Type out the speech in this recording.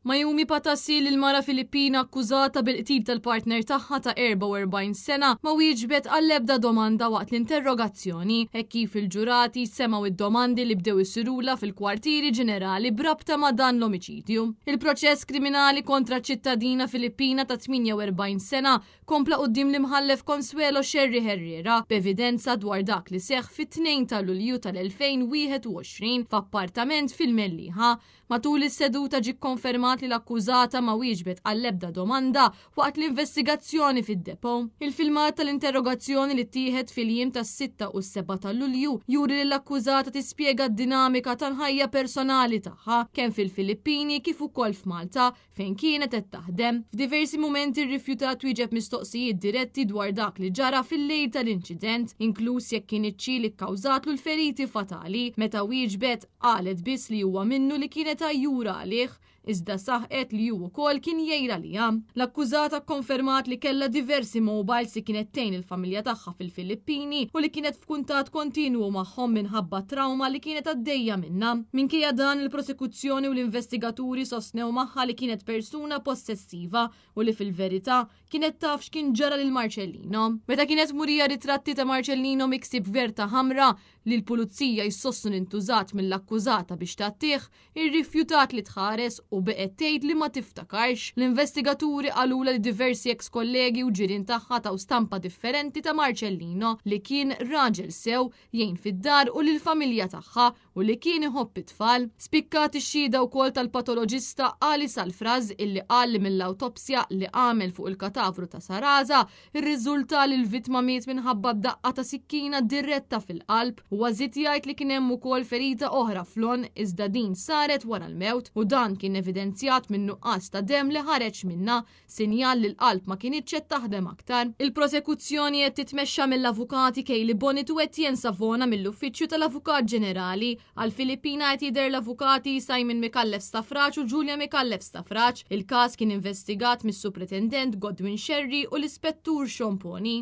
Mayumi Patasil, il-mara Filippina akkużata bil-qtil tal-partner tagħha ta' 44 sena, ma wieġbet għall-ebda domanda waqt l-interrogazzjoni, hekk kif il-ġurati semgħu d-domandi li bdew isirulha fil-kwartieri ġenerali b'rabta ma' dan l-omiċidju. Il-proċess kriminali kontra ċ-ċittadina Filippina ta' 48 sena kompla quddiem l-Imħallef Consuelo Scerri Herrera b'evidenza dwar dak li seħħ fit-2 ta' Lulju tal-2021 f'appartament fil-Mellieħa. Matul is-seduta ġie kkonfermat li l-akkużata ma wieġbet għall-ebda domanda waqt l-investigazzjoni fid-depot. Il-filmat tal-interrogazzjoni li ttieħed fil-jiem tas-6 u s-7 ta' Lulju juri lill-akkużata tispjega d-dinamika tal-ħajja personali tagħha kemm fil-Filippini kif ukoll f'Malta fejn kienet qed taħdem. F'diversi mumenti rrifjutat twieġeb mistoqsijiet diretti dwar dak li ġara fil-lejl tal-inċident, inkluż jekk kinitx hi li kkawżatlu l-feriti fatali. Meta wieġbet, qalet biss li huwa minnu li kienet għajjura għalih, iżda saħqet li hu wkoll kien jgħir għaliha. L-akkużata kkonfermat li kellha diversi mobiles li kienet tgħin il-familja tagħha fil-Filippini u li kienet f'kuntatt kontinwu magħhom minħabba t-trawma li kienet għaddejja minnha. Minkejja dan, il-prosekuzzjoni u l-investigaturi sostnew magħha li kienet persuna possessiva u li fil-verità kienet taf x'kien ġara lil Marcellino. Meta kienet murija ritratti ta' Marcellino miksi b'verta ħamra li l-pulizija jsostnu li ntużat mill-akkużata biex tgħattih, irrifjutat li tħares u beqgħet tgħid li ma tiftakarx. L-investigaturi qalulha li diversi eks kollegi u ġirien tagħha taw stampa differenti ta' Marcellino li kien raġel sew, jgħin fid-dar u lill-familja tagħha u li kien iħobb it-tfal. Spikkat ix-xhieda wkoll tal-patoloġista Ali Salfraz illi qal li mill-awtopsja li għamel fuq il-katavru ta' Saraza Irriżulta li l-vittma miet minħabba daqqa ta' sikkina diretta fil-qalb. Huwa żied jgħid li kien hemm ukoll ferita oħra fl-għonq iżda din saret wara l-mewt u dan kien evidenzjat min-nuqqas ta' demm li ħareġ minnha, sinjal li l-qalb ma kinitx qed taħdem aktar. Il-prosekuzzjoni qed titmexxa mill-Avukati Kaylie Bonnet u Etienne Savona mill-Uffiċċju tal-Avukat Ġenerali. Għall-Filippina qed jidher l-Avukati Simon Micallef Stafrace u Julia Micallef Stafrace. Il-każ kien investigat mis-Supretendent Godwin Scerri u l-Ispettur Sean Poni.